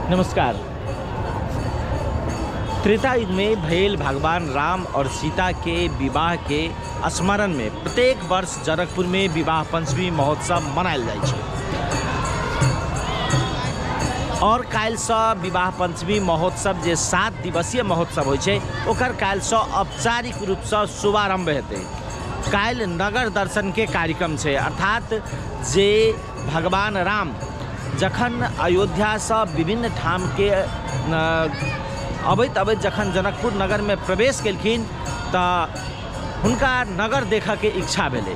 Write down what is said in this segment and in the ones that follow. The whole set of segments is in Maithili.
नमस्कार। त्रेता युग में भेल भगवान राम और सीता के विवाह के स्मरण में प्रत्येक वर्ष जनकपुर में विवाह पंचमी महोत्सव मनायल जाइ छै और काल्हिसँ विवाह पंचमी महोत्सव जे 7 दिवसीय महोत्सव होइ छै ओकर काल्हिसँ औपचारिक रूपसँ शुभारंभ हेतै। काल्हि नगर दर्शन के कार्यक्रम छै, अर्थात जे भगवान राम जखन अयोध्यासँ विभिन्न ठामके अबैत अबैत जखन जनकपुर नगरमे प्रवेश केलखिन तऽ हुनका नगर देखऽके इच्छा भेलै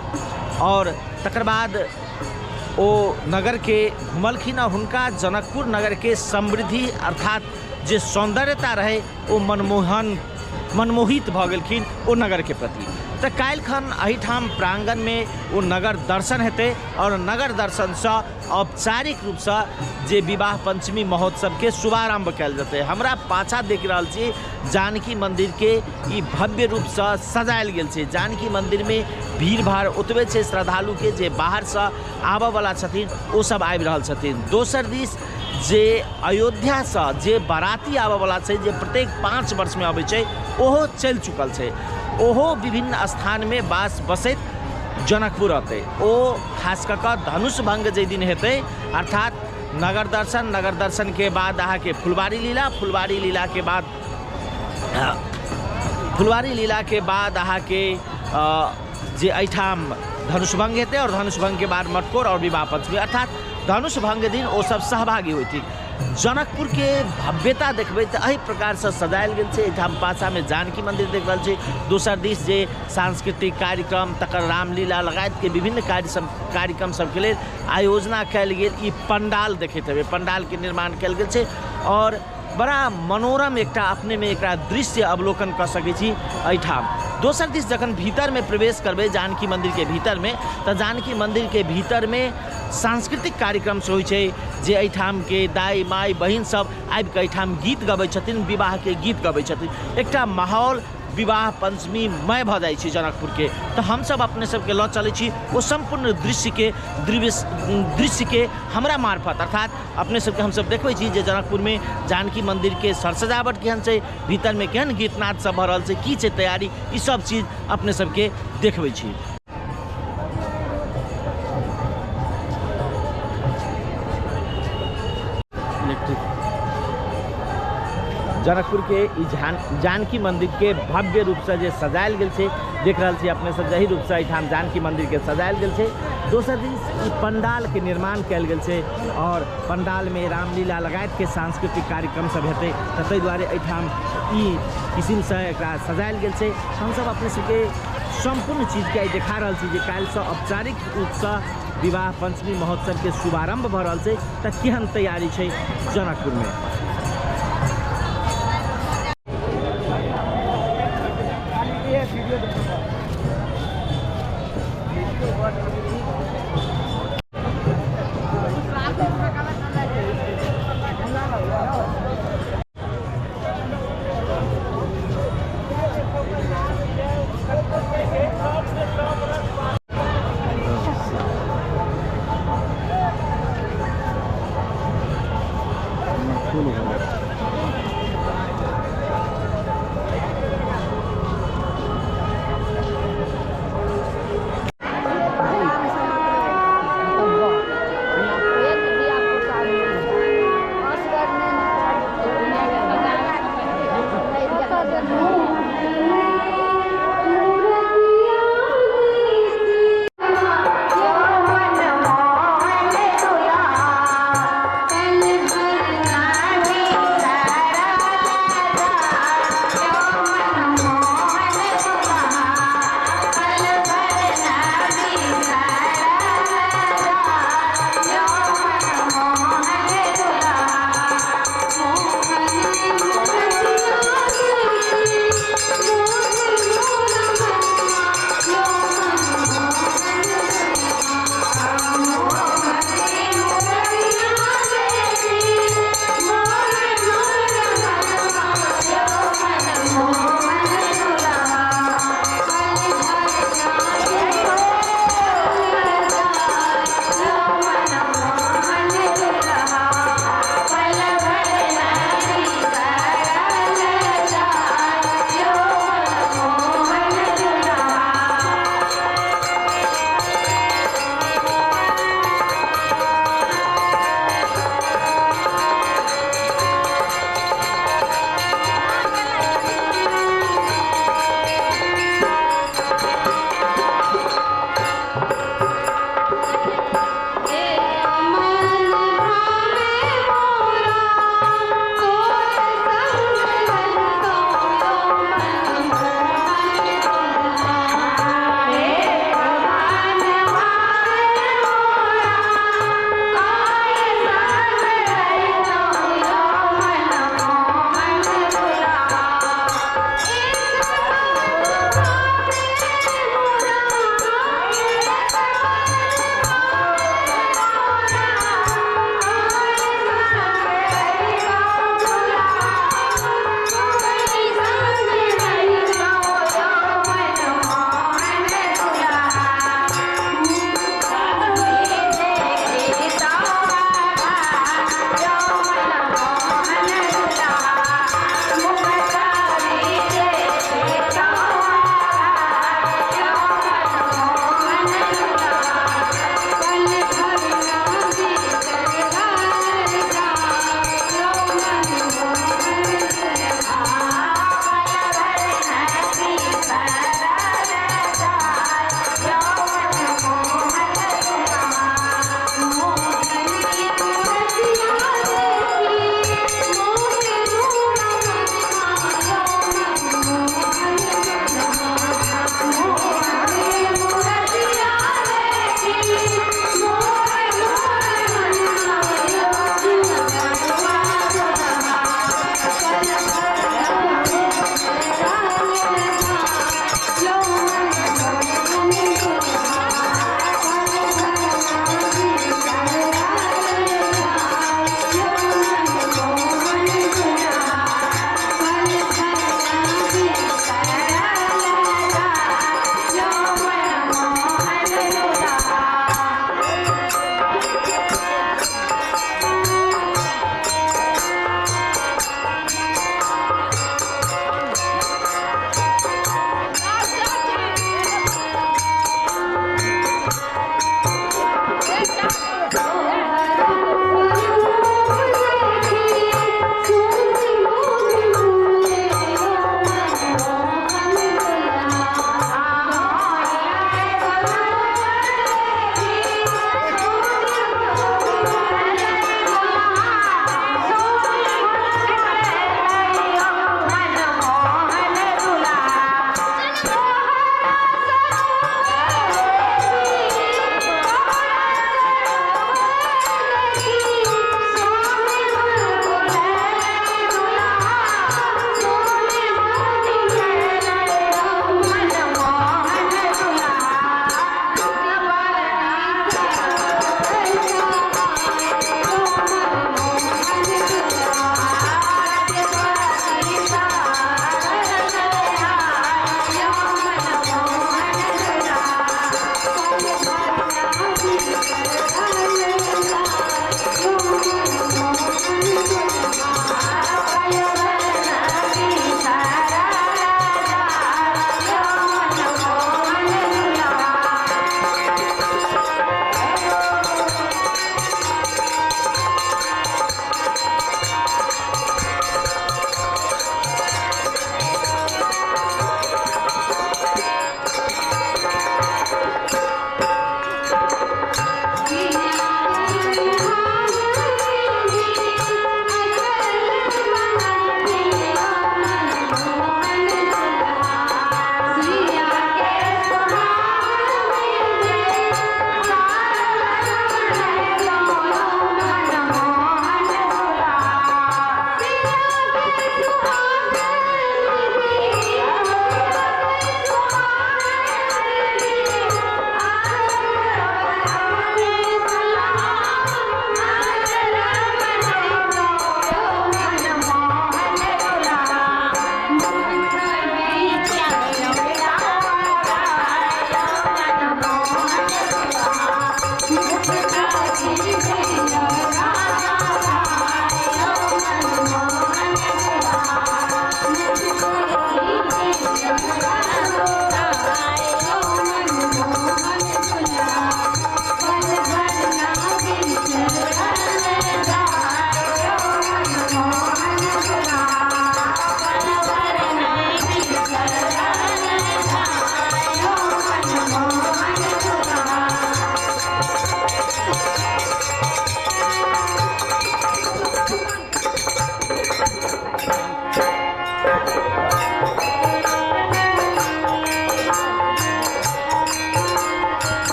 और तकर बाद ओ नगरके घुमलखिन और हुनका जनकपुर नगरके समृद्धि अर्थात जे सौन्दर्यता रहै ओ मनमोहित भऽ गेलखिन ओ नगरके प्रति। तऽ काल्हिखन एहिठाम प्राङ्गणमे ओ नगर दर्शन हेतै और नगर दर्शनसँ औपचारिक रूपसँ जे विवाह पंचमी महोत्सवके शुभारम्भ कयल जेतै। हमरा पाछाँ देख रहल छी जानकी मन्दिरके ई भव्य रूपसँ सजायल गेल छै। जानकी मन्दिरमे भीड़ भाड़ ओतबे छै श्रद्धालुके जे बाहरसँ आबऽवला छथिन ओ सब आबि रहल छथिन। दोसर दिस जे अयोध्यासँ जे बाराती आबऽवला छै जे प्रत्येक 5 वर्षमे अबै छै ओहो चलि चुकल छै, ओहो विभिन्न स्थानमे बास बसैत जनकपुर अतै। ओ खास कऽ कऽ धनुष भङ्ग जाहि दिन हेतै अर्थात नगर दर्शन, नगर दर्शनके बाद अहाँके फुलवारी लीला, फुलवारी लीलाके बाद फुलवारी लीलाके बाद अहाँके जे एहिठाम धनुष भङ्ग हेतै और धनुष भङ्गके बाद मटकोर और विवाह पंचमी अर्थात धनुष भङ्ग दिन ओ सब सहभागी होइथिन। जनकपुरके भव्यता देखबै तऽ एहि प्रकारसँ सजायल गेल छै। एहिठाम पाछाँमे जानकी मन्दिर देख रहल छी, दोसर दिस जे सांस्कृतिक कार्यक्रम तकर रामलीला लगायतके विभिन्न कार्यक्रम सबके लेल आयोजना कयल गेल ई पंडाल देखैत हेबै, पंडालके निर्माण कयल गेल छै और बड़ा मनोरम एकटा अपनेमे एकरा दृश्य अवलोकन कऽ सकै छी एहिठाम। दोसर दिस जखन भीतरमे प्रवेश करबै जानकी मन्दिरके भीतरमे तऽ जानकी मन्दिरके भीतरमे सांस्कृतिक कार्यक्रम से होइ छै जे एहिठामके दाइ माइ बहिन सब आबिकऽ एहिठाम गीत गबै छथिन, विवाहके गीत गबै छथिन। एकटा माहौल विवाह पंचमीमय भऽ जाइ छै जनकपुरके। तऽ हमसब अपने सबके लऽ चलै छी ओ सम्पूर्ण दृश्यके हमरा मार्फत, अर्थात अपने सबके हमसब देखबै छी जे जनकपुरमे जानकी मन्दिरके सर सजावट केहन छै, भीतरमे केहन गीतनाद सब भऽ रहल छै, की छै तैयारी, ई सब चीज अपने सबके देखबै छी। जनकपुर के ई जानकी मंदिर के भव्य रूप से जे सजायल गेल छै, देख रहल छी अपने सब जाहि रूप से एहिठाम जानकी मंदिर के सजायल गेल छै। दोसर दिस ई पंडाल के निर्माण कयल गेल छै और पंडाल में रामलीला लगायत के सांस्कृतिक कार्यक्रम सब हेतै, तऽ ताहि दुआरे एहिठाम ई किसिम से एकरा सजायल गेल छै। हमसब अपने सबके सम्पूर्ण चीज के आइ देखा रहल छी जे काल्हिसँ औपचारिक रूपसँ विवाह पंचमी महोत्सव के शुभारंभ भऽ रहल छै, तऽ केहन तैयारी छै जनकपुर में।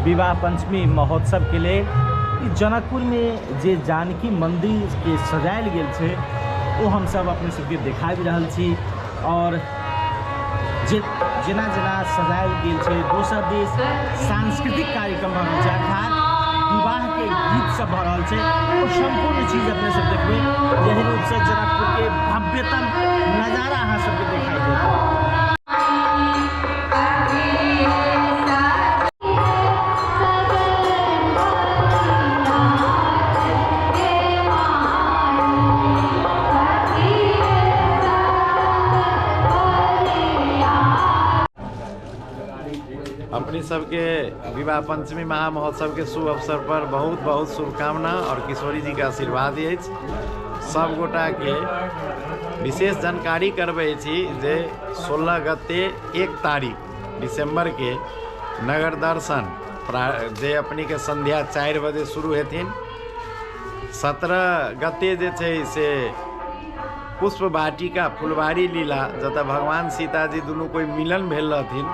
विवाह पंचमी महोत्सवके लेल। ई जनकपुरमे जे जानकी मन्दिरके सजायल गेल छै ओ हमसब अपने सबके देखाबि रहल छी। और जे जेना जेना सजायल गेल छै, दोसर दिस सांस्कृतिक कार्यक्रम भऽ रहल छै, अर्थात विवाहके गीत सब भऽ रहल छै, ओ सम्पूर्ण चीज अपने सब देखबै। यही रूपसँ जनकपुरके भव्यतम नजारा अहाँ सबके देखाइ देत। अपने सबके विवाह पंचमी महामहोत्सव के शुभ अवसर पर बहुत बहुत शुभकामना और किशोरी जी के आशीर्वाद अछि। सब गोटा के विशेष जानकारी करबै छी जे 16 गते 1 तारीख दिसंबर के नगर दर्शन जे अपने के संध्या 4 बजे शुरू हेथिन। 17 गते जे छै से पुष्प वाटिका फुलवारी लीला, जतऽ भगवान सीताजी दुनू कोइ मिलन भेल रहथिन,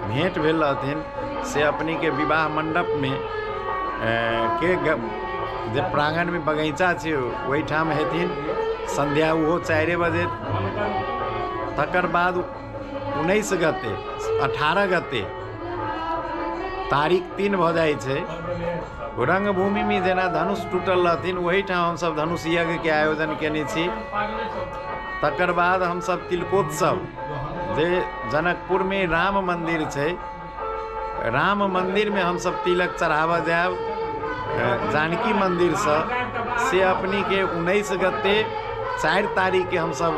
भेंट भेल रहथिन, से अपने के विवाह मंडप में के जे प्रांगण में बगीचा छै ओहिठाम हेथिन। संध्या ओहो 4 बजे। तकर बाद 19 गते 18 गते तारीख 3 भऽ जाइ छै। रंगभूमिमे जेना धनुष टूटल रहथिन ओहिठाम हमसब धनुष यज्ञके आयोजन केने छी। तकर बाद हमसब तिलकोत्सव जे जनकपुरमे राम मन्दिर छै, राम मन्दिरमे हमसब तिलक चढ़ाबऽ जायब जानकी मन्दिरसँ, से अपनेके 19 गते 4 तारीखके हमसब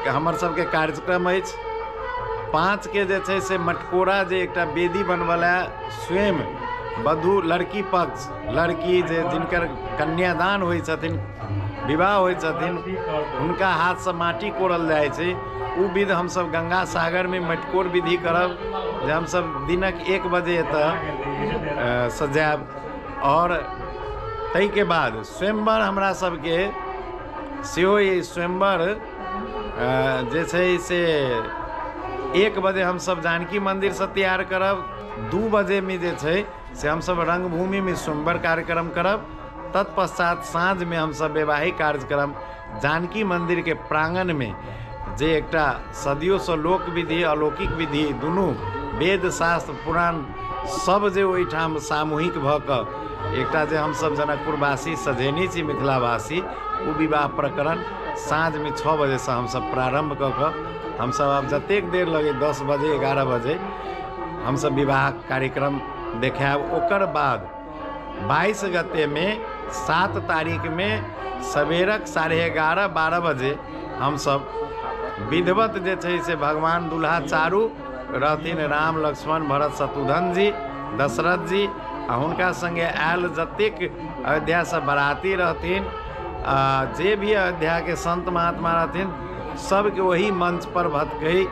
हमर सबके कार्यक्रम अछि। 5 के जे छै से मटकोरा जे एकटा वेदी बनबऽ लए स्वयं वधू लड़की पक्ष, लड़की जे जिनकर कन्यादान होइ छथिन, विवाह होइ छथिन, हुनका हाथसँ माटि कोड़ल जाइ छै। ओ विध हमसब गंगा सागरमे मटकोर विधि करब, जे हमसब दिनक 1 बजे एतऽ सजायब। आओर ताहिके बाद स्वयंवर हमरा सबके सेहो ई स्वयंवर जे छै से 1 बजे हमसब जानकी मन्दिरसँ तैयार करब। 2 बजेमे जे छै से हमसब रंगभूमिमे स्वयंवर कार्यक्रम करब। तत्पश्चात साँझमे हमसब वैवाहिक कार्यक्रम जानकी मन्दिरके प्रांगणमे, जे एकटा सदियोसँ लोकविधि अलौकिक विधि दुनू वेद शास्त्र पुराण सब जे ओहिठाम सामूहिक भऽ कऽ एकटा जे हमसब जनकपुरवासी सजेने छी मिथिलावासी, ओ विवाह प्रकरण साँझमे 6 बजेसँ हमसब प्रारम्भ कऽ कऽ हमसब आब जतेक देर लगै 10 बजे 11 बजे हमसब विवाह कार्यक्रम देखायब। ओकर बाद 22 गतेमे 7 तारीखमे सवेरक 11:30 12 बजे हमसब विधिवत जे छै से भगवान दुल्हा चारू रहथिन, राम लक्ष्मण भरत शत्रुघ्न जी दशरथ जी, आ हुनका संगे आयल जतेक अयोध्यासँ बराती रहथिन, आ जे भी अयोध्याके संत महात्मा रहथिन, सबके ओही मंच पर भतकही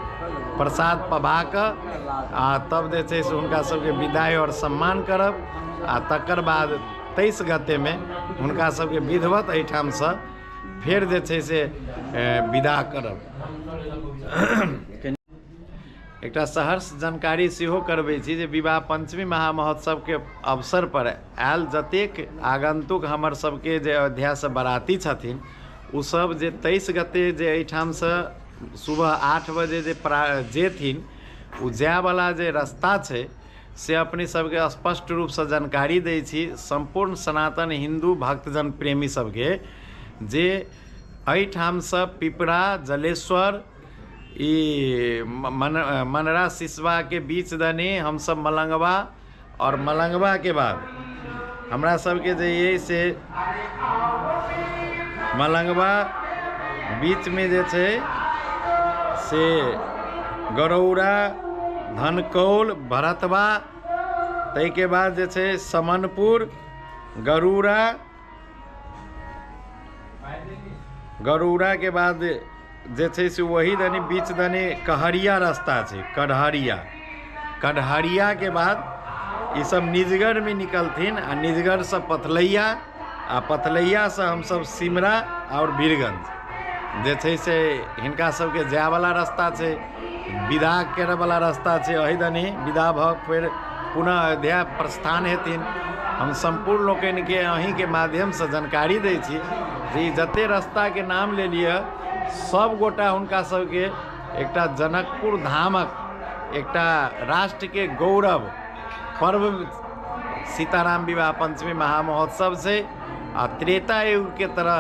प्रसाद पबा कऽ आ तब जे छै से हुनका सबके विदाई आओर सम्मान करब। आ तकर बाद 23 गतेमे हुनका सबके विधिवत एहिठामसँ फेर जे छै से विदा करब। एकटा सहर्ष जानकारी सेहो करबै छी जे विवाह पंचमी महामहोत्सवके अवसर पर आयल जतेक आगन्तुक हमर सबके जे अयोध्यासँ बराती छथिन, ओ सब जे 23 गते जे एहिठामसँ सुबह 8 बजे जे जेथिन, ओ जायवला जे रास्ता छै से अपने सबके स्पष्ट रूपसँ जानकारी दै छी सम्पूर्ण सनातन हिन्दू भक्तजन प्रेमी सबके, जे एहिठामसँ पिपरा जलेश्वर ई मनरा सिसवाके बीच दने हमसब मलंगवा, और मलंगवाके बाद हमरा सबके जे अइ से मलंगवा बीचमे जे छै से गरौरा धनकौल भरतवा, ताहिके बाद जे छै समनपुर गरुड़ा, गरुड़ाके बाद जे छै से वही दनी बीच दनी कहरिया रास्ता छै, कढ़हरिया, कढ़हरियाके बाद ई सब निजगढ़मे निकलथिन, आ निजगढ़सँ पथलैया, आ पथलैयासँ हमसब सिमरा आओर वीरगंज जे छै से हिनका सबके जायवला रास्ता छै, विदा करैवला रास्ता छै। एहि दनी विदा भऽ फेर पुनः अयोध्या प्रस्थान हेथिन। हम सम्पूर्ण लोकनिके अहीँके माध्यमसँ जानकारी दै छी जे ई जतेक रस्ताके नाम लेलियै सब गोटा हुनका सबके एकटा जनकपुर धामक एकटा राष्ट्रके गौरव पर्व सीताराम विवाह पञ्चमी महामहोत्सव छै आ त्रेता युगके तरह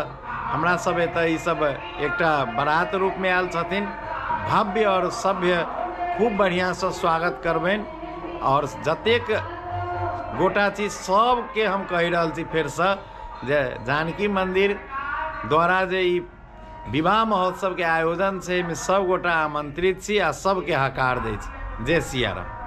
हमरा सब एतऽ ई सब एकटा बारात रूपमे आयल छथिन। भव्य आओर सभ्य खूब बढ़िआँसँ स्वागत करबनि आओर जतेक गोटा छी सबके हम कहि रहल छी फेरसँ जे जानकी मन्दिर द्वारा जे ई विवाह महोत्सवके आयोजन छै एहिमे सब गोटा आमंत्रित छी आ सबके हकार दै छी। जय सियाराम।